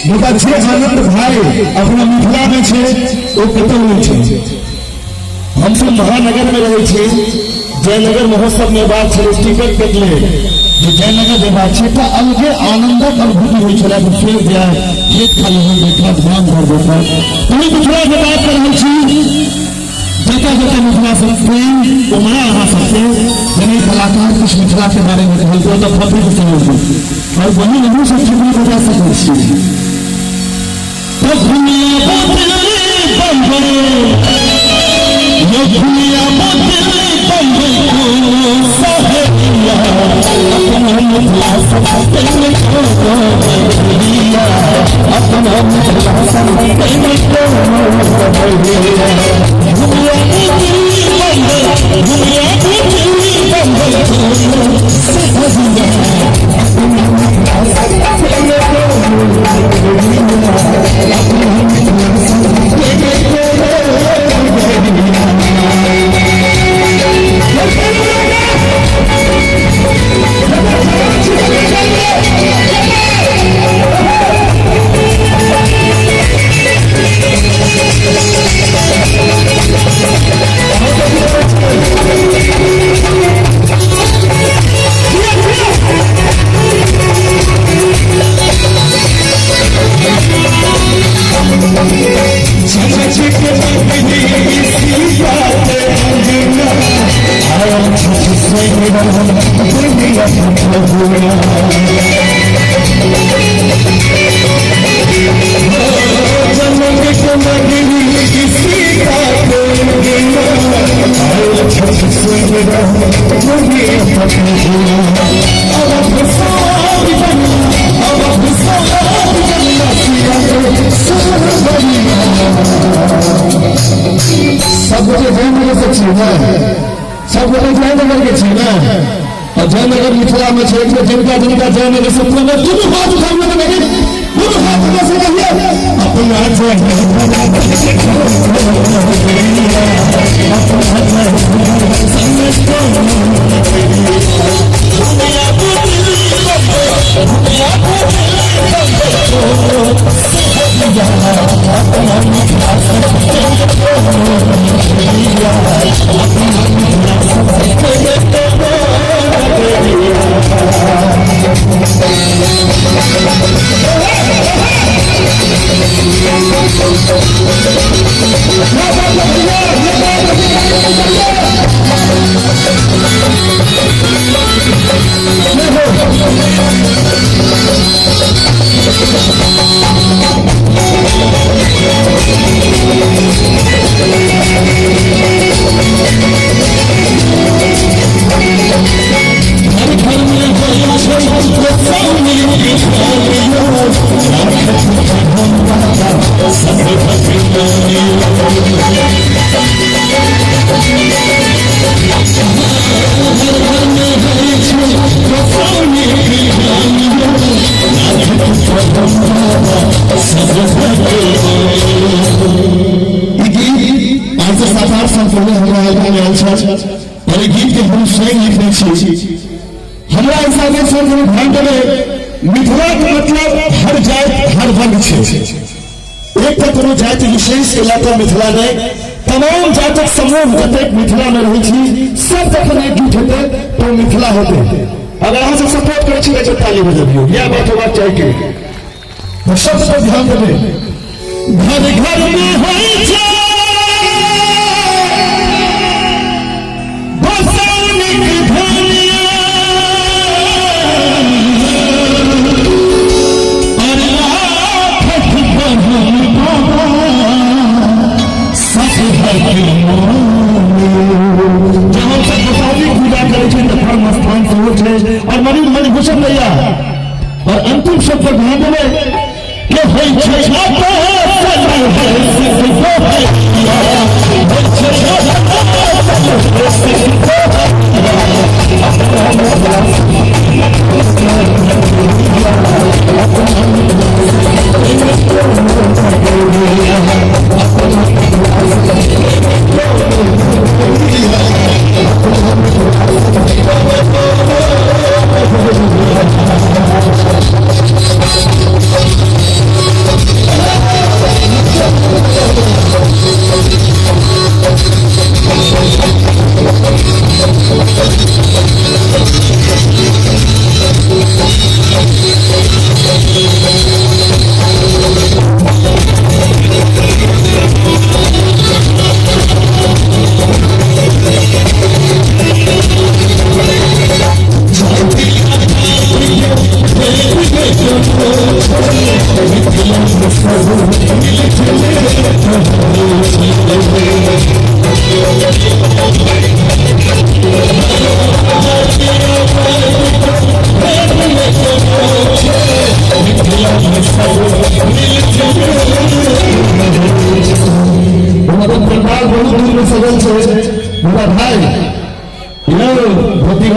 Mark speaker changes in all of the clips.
Speaker 1: मुदा जे आनंद भाई अपना मिथिला में छै ओ कतौ नहि छै। हमसब महानगर में रहै छी, जयनगर महोत्सव में बात छलै, टिकट कटले जे जयनगर जेबाक छै तऽ अलगे आनंदक अनुभूति होइ छलै कि फेर जाय खेत खलिहान देखत, गाम घर देखत। तही मिथिला के बात कर रहल छी, जतऽ जतऽ मिथिला से प्रेम उमड़ा अहाँ सबके, जेना कलाकार कुछ मिथिला के बारे में कहलकै ओतऽ फफे के सहयोग और वही अहूँ सब ठुकरी बजा सकै छी। तो दुनिया बदले बम्बई, ये दुनिया बदले बम्बई को सहेलिया, अपना मिथिला सब को बदलिया, अपना मिथिला सब को बदलिया। दुनिया बदली बम्बई, दुनिया बदली बम्बई को सहेलिया, अपना मिथिला सब को बदलिया, अपना मिथिला सब को बदलिया। सब गोटे जयनगर से छी ने, सब गोटे जयनगर के छी ने, और जयनगर मिथिला में छै, जिनका जिनका जयनगर से प्रेम है, दुनू हाथ उठाइए तो नहीं, दुनू हाथ उठा से कहिए अपना गीत के हम स्वयं लिखने छी। हमरा हिसाब से सब ध्यान देबै, मिथिला के मतलब हर जाति हर वर्ग छै, एक तऽ कोनो जाति विशेष के लऽ कऽ मिथिला नहि, तमाम जातिक समूह जतेक मिथिला में रहै छी सब जखन एकजुट हेतै तऽ मिथिला हेतै। अगर अहाँ सब सपोर्ट करै छी तऽ ताली बजबियौ, इएह बात होबाक चाही कि तऽ शब्द पर ध्यान देबै। घर घर में होइ छै गोसाउनिक धनिया, और लाखक बहन बाबा सब भक्त। जब हम सब गोसाउनिक पूजा करै छी तऽ धर्म स्थान सेहो छै। और मणि मणिभूषण भैया, और अंतिम शब्द पर ध्यान देबै के होइ छै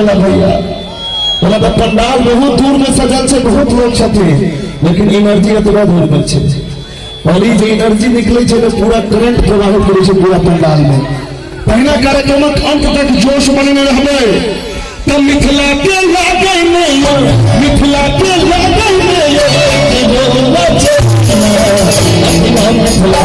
Speaker 1: वाला भैया। ओना तऽ पंडाल बहुत दूर में सजल छै, बहुत लोग छथिन, लेकिन एनर्जी एतबा दूर में छै। और ई जे एनर्जी निकलै छै तऽ पूरा करंट प्रवाहित करै छै पूरा पंडाल में। पहिना कार्यक्रमक अंत तक जोश बनेने रहबै तऽ मिथिला के लागै में यो, मिथिला के लागै में यो, मिथिला।